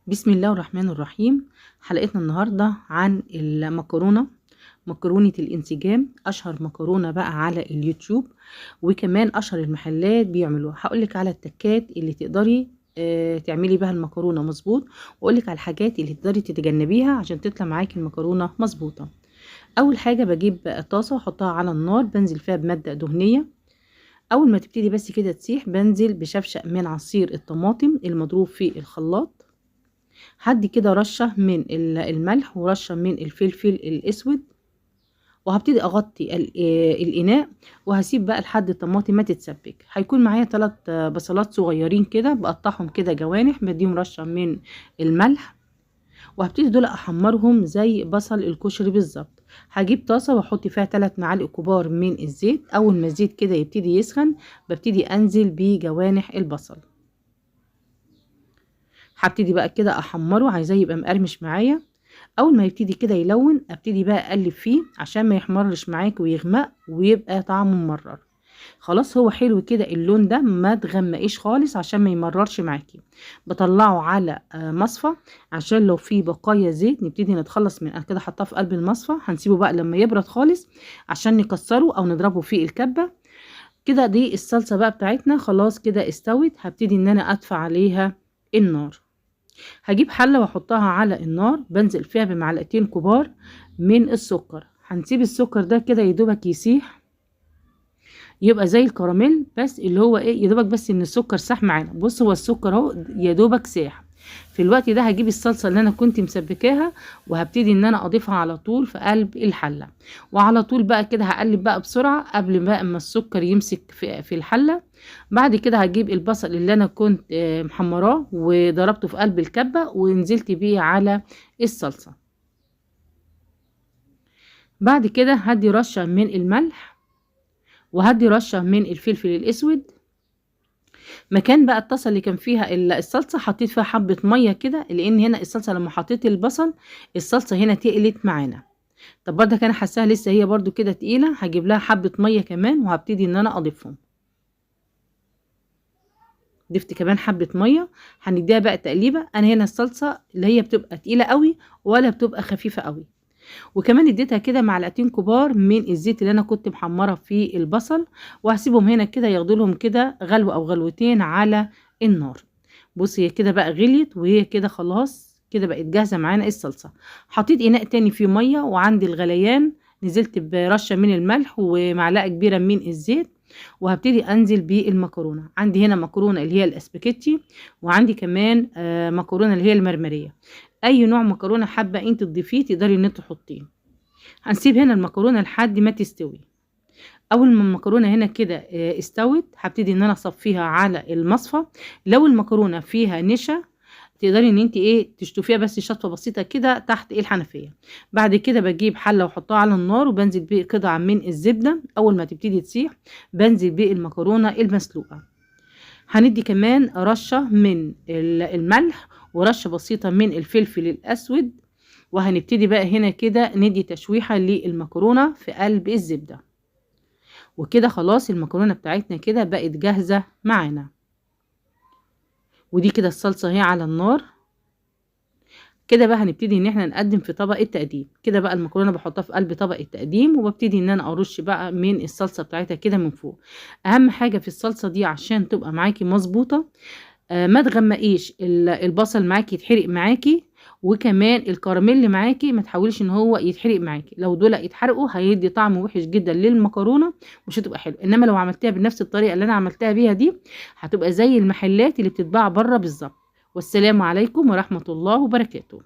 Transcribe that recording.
بسم الله الرحمن الرحيم. حلقتنا النهاردة عن المكرونة، مكرونة الانسجام، أشهر مكرونة بقى على اليوتيوب، وكمان أشهر المحلات بيعملوها. هقولك على التكات اللي تقدري تعملي بها المكرونة مظبوط، وأقولك على الحاجات اللي تقدري تتجنبيها عشان تطلع معاكي المكرونة مظبوطة. أول حاجة بجيب طاسة وأحطها على النار، بنزل فيها بمادة دهنية. أول ما تبتدي بس كده تسيح بنزل بشفشق من عصير الطماطم المضروب في الخلاط، هدي كده رشة من الملح ورشة من الفلفل الأسود، وهبتدي أغطي الإناء وهسيب بقى لحد الطماطم ما تتسبك. هيكون معايا 3 بصلات صغيرين كده بقطعهم كده جوانح، بديهم رشة من الملح، وهبتدي دول أحمرهم زي بصل الكشري بالظبط. هجيب طاسة واحط فيها 3 معالق كبار من الزيت. أول ما الزيت كده يبتدي يسخن ببتدي أنزل بجوانح البصل، هبتدي بقى كده احمره، عايزاه يبقى مقرمش معايا. اول ما يبتدي كده يلون ابتدي بقى اقلب فيه عشان ما يحمرش معاك ويغمق ويبقى طعمه ممرر. خلاص هو حلو كده اللون ده، ما تغمقيش خالص عشان ما يمررش معاكي. بطلعه على مصفى عشان لو في بقايا زيت نبتدي نتخلص منه. انا كده حطاه في قلب المصفى، هنسيبه بقى لما يبرد خالص عشان نكسره او نضربه في الكبه كده. دي الصلصه بقى بتاعتنا خلاص كده استوت. هبتدي ان انا ادفع عليها النار. هجيب حلة واحطها على النار، بنزل فيها بمعلقتين كبار من السكر. هنسيب السكر ده كده يدوبك يسيح، يبقى زي الكراميل، بس اللي هو ايه، يدوبك بس ان السكر ساح معانا. بص هو السكر اهو يدوبك ساح. في الوقت ده هجيب الصلصة اللي انا كنت مسبكاها وهبتدي ان انا اضيفها على طول في قلب الحلة، وعلى طول بقى كده هقلب بقى بسرعة قبل بقى ما السكر يمسك في الحلة. بعد كده هجيب البصل اللي انا كنت محمراه وضربته في قلب الكبة ونزلت بيه على الصلصة. بعد كده هدي رشة من الملح وهدي رشة من الفلفل الاسود. مكان بقى الطاسه اللي كان فيها الصلصه حطيت فيها حبه مية كده، لان هنا الصلصه لما حطيت البصل الصلصه هنا تقلت معانا. طب برضه انا حاساها لسه هي برضو كده تقيلة، هجيب لها حبه مية كمان وهبتدي ان انا اضيفهم. ضفت كمان حبه مية، هنديها بقى تقليبه. انا هنا الصلصه اللي هي بتبقى تقيلة قوي ولا بتبقى خفيفة قوي. وكمان اديتها كده معلقتين كبار من الزيت اللي انا كنت محمرة فيه البصل، وهسيبهم هنا كده ياخدوا لهم كده غلوه او غلوتين على النار. بصي هي كده بقى غليت وهي كده خلاص كده بقت جاهزة معانا الصلصه. حطيت اناء تاني فيه مية وعندي الغليان، نزلت برشه من الملح ومعلقة كبيرة من الزيت، وهبتدي انزل بالمكرونه. عندي هنا مكرونه اللي هي الاسباجيتي، وعندي كمان مكرونه اللي هي المرمريه. اي نوع مكرونه حابة انت تضيفيه تقدري ان انت تحطيه. هنسيب هنا المكرونه لحد ما تستوي. اول ما المكرونه هنا كده استوت هبتدي ان انا اصفيها على المصفى. لو المكرونه فيها نشا تقدري ان انت ايه تشطفيها بس شطفه بسيطة كده تحت الحنفية. بعد كده بجيب حله واحطها على النار وبنزل بقطعه من الزبدة. اول ما تبتدي تسيح بنزل بالمكرونه المسلوقه. هندي كمان رشه من الملح ورشه بسيطة من الفلفل الاسود، وهنبتدي بقى هنا كده ندي تشويحه للمكرونه في قلب الزبدة. وكده خلاص المكرونه بتاعتنا كده بقت جاهزة معانا. ودي كده الصلصه اهي على النار. كده بقى هنبتدي ان احنا نقدم في طبق التقديم. كده بقى المكرونه بحطها في قلب طبق التقديم، وببتدي ان انا ارش بقى من الصلصه بتاعتها كده من فوق. اهم حاجة في الصلصه دي عشان تبقى معاكي مظبوطة، ما تغمقيش البصل معاكي يتحرق معاكي، وكمان الكراميل معاكي ما تحاوليش ان هو يتحرق معاكي. لو دول اتحرقوا هيدي طعم وحش جدا للمكرونه، مش هتبقى حلو. انما لو عملتيها بنفس الطريقة اللي انا عملتها بيها دي هتبقى زي المحلات اللي بتتباع بره بالظبط. والسلام عليكم ورحمة الله وبركاته.